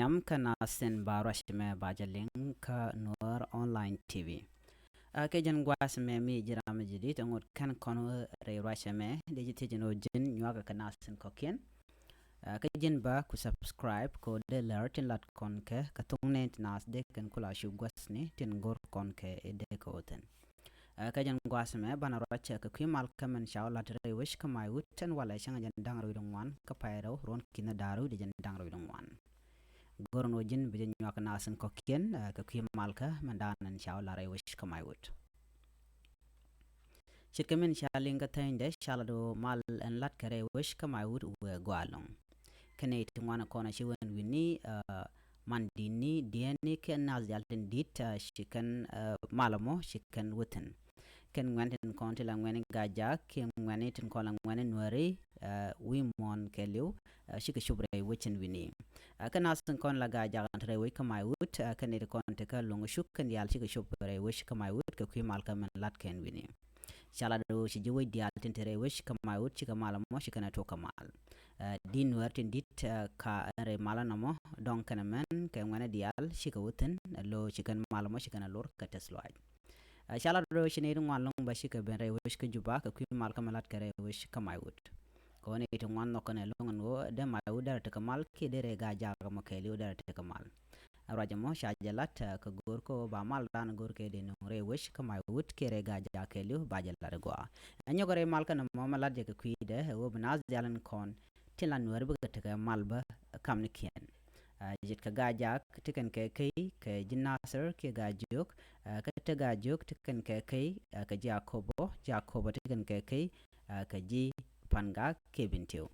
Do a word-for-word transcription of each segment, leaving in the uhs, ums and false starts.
nhiam kä naath tin ba ruac ɛmɛ ba jɛ liŋ kä Nuer Online T V. Ɛ kɛ jɛn gua̱a̱th ɛmɛ mi ji̱ ram mi ji̱ di̱t, ɛŋot kɛn kɔn rɛy ruac ɛmɛ, dee ji̱ thiec ɛn ɣöö ji̱n nyuakä kɛ naath tin kɔ̱kiɛn. Ɛ kɛ ji̱n ba ku subscribe kɛ ɣöö dee lär tin lat kɔn kɛ kɛ thuŋ nɛn ti naath dee kɛn kula cu gua̱thni tin go̱r kɔn kɛ i̱ dee kɛ wä thi̱n. Ɛ kɛ jɛn gua̱a̱th ɛmɛ banɛ ruac kɛ kui̱ mal kä min ca wä lat rɛy wec kä may wut tin walɛ cäŋ jɛn da̱ŋ rɛw wi̱cdɛ ŋuan kä pay rɛw ruɔ̱n ki̱n da̱ŋ rɛw wi̱cdɛ jɛn da̱ŋ rɛw wi̱cdɛ ŋuan. Go̱r ɛn ɣöö ji̱n bi jɛ nyuak naath tin kɔ̱kiɛn, ɛ kɛ kui̱ mal kä min da̱a̱n ɛn ca wä lat rɛy wec kä may wut. Ce̱tkɛ min ca liŋ kä thänydɛ ca lat ɣöö mal ɛn lat kɛ rɛy wec kä may wut wëë gɔaa ɛlɔ̱ŋ. Kɛn nɛy ti ŋuan kɔn a ci wä ɛn wi̱ni, ɛ man di̱tni, diɛɛni kɛ naath diaal tin di̱t, ɛ ci kɛn, ɛ mal ɛmɔ ci kɛn wä thi̱n. Kɛn ŋuɛ̈ni tin kɔn ti la ŋuɛ̈ni Gaa-jaak kiɛ ŋuɛ̈ni tin kɔn la ŋuɛ̈ni Nuääri, ɛ wi̱i̱ muɔ̱ɔ̱n kɛɛliw, ɛ cikɛ cop rɛy wec ɛn wi̱ni. Ɛ kɛn naath tin kɔn la Gaa-jaak ti rɛy wec kä may wut, ɛ kɛn nɛy ti kɔn ti kä Loŋ Cuk kɛn diaal cikɛ cop rɛy wec kä may wut kɛ kui̱ mal kä min lat kɛ ɛn wi̱ni. Ca lat ɣöö ci ji̱ wec diaal tin te rɛy wec kä may wut cikɛ mal ɛmɔ ci kɛn a tuɔk kɛ mal. Ɛ di̱t Nuäär tin di̱t, ɛ ka ɛn rɛy mal ɛn ɛmɔ dɔ̱ŋ kɛn ɛmɛn kɛ ŋuɛ̈ni diaal cikɛ wä thi̱n, ɛ lo̱ ci kɛn mal ɛmɔ ci kɛn a lor kɛ tɛth lɔaac. Ɛ ca lat ɣöö ci nɛy ti ŋuan ɛlɔ̱ŋ bä cikɛ ben rɛy wec kä Juba kɛ kui̱ mal kä min lat kɛ rɛy wec kä may wut. Kɛ ɣöö nɛy ti ŋuan nhɔk kɛn ɛlɔ̱ŋ ɛn ɣöö dee may wut derɛ tekɛ mal kiɛ dee rɛy Gaa-jaak ɛmɔ kɛɛliw derɛ tekɛ mal. Ɛ ruac ɛmɔ ca jɛ lat, ɛ kɛ go̱o̱r kä ɣöö ba maldan go̱o̱r kɛ dee nöŋ rɛy wec kä may wut kiɛ rɛy Gaa-jaak kɛɛliw ba jɛ lat ɛ gɔaa. Ɛ nyɔk rɛy mal kɛn ɛmɔ mɛ lat jɛ kɛ kui̱dɛ ɛ ɣöö bi naath diaal in kɔn tin la Nuääri bikɛ tekɛ mal bä kamnikiɛn. Ɛ ce̱tkɛ Gaa-jaak ti kɛn kɛ key kɛ ji̱ Nathir kiɛ Gaa-jiök, ɛ kä te Gaa-jiök ti kɛn kɛ key, ɛ kɛ ji̱ Akobo, ji̱ Akobo ti kɛn kɛ key, ɛ kɛ ji̱ Pangak kiɛ Bentiu.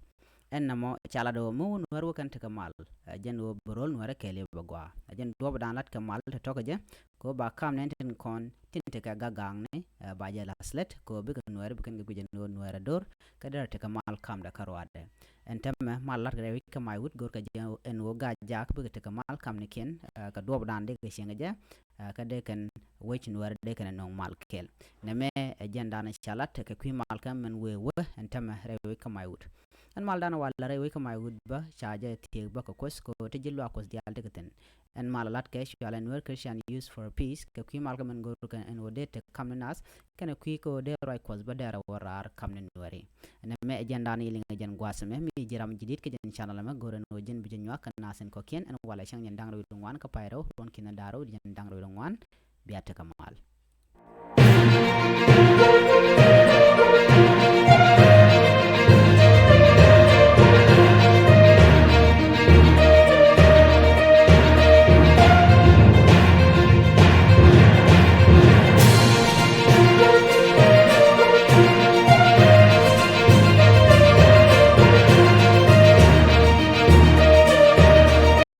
Ɛn nɔmɔ ca lat ɣöö mi wä Nuäär wä kɛn tekɛ mal, ɛ jɛn ɣöö bi ro̱l Nuäärä kɛɛliw bɛ gɔaa. Ɛ jɛn duɔ̱ɔ̱pdan lat kɛ mal te tɔ̱kɛ jɛ kɛ ɣöö ba kam nɛn tin kɔn tin tekɛ gak gaakni, ɛ ba jɛ la̱th lät kɛ ɣöö bikɛ Nuääri bi kɛn kɛ guic ɛn ɣöö Nuäär ɛ do̱r kä derɛ tekɛ mal kamdɛ kä ruaadɛ. Ɛn täämɛ mal lat kɛ rɛy wec kä may wut go̱rkɛ jɛ ɛn ɣöö Gaa-jaak bikɛ tekɛ mal kamnikiɛn, ɛ kɛ duɔ̱ɔ̱pdan dee kɛ cieŋ kɛ jɛ, ɛ kä dee kɛn wec Nuäär dee kɛn ɛ nöŋ mal kɛɛl. Nɛmɛ ɛ jɛndan ca lat kɛ kui̱ mal kä min wëë wä ɛn täämɛ rɛy wec kä may wut. Ɛn maldan walɛ rɛy wec kä may wut bä ca jɛ thiëëk bä kɛ Kuoth kɛ ɣöö te ji̱ luaak Kuɔth diaal tekɛ thi̱n. Ɛn mal lat kɛ cɔalɛ Nuer Christian Youth for Peace kɛ kui̱ mal kä min go̱o̱rkɛ ɛn ɣöö dee te kamni nath kɛnɛ kui̱ kä ɣöö dee ruac Kuɔth bä derɛ wä raar kamni Nuääri. Nɛmɛ ɛ jɛndan i̱ liŋ ɛ jɛn gua̱a̱th ɛmɛ mi ji̱ ram ji̱ di̱t kä jɛn channel ɛmɛ go̱o̱r ɛn ɣöö ji̱n bi jɛ nyuak kɛ naath tin kɔ̱kiɛn ɛn walɛ cäŋ jɛn da̱ŋ rɛw wi̱cdɛ ŋuan kä pay rɛw ruɔ̱n ki̱n da̱ŋ rɛw wi̱cdɛ ŋuan. Bia tekɛ mal.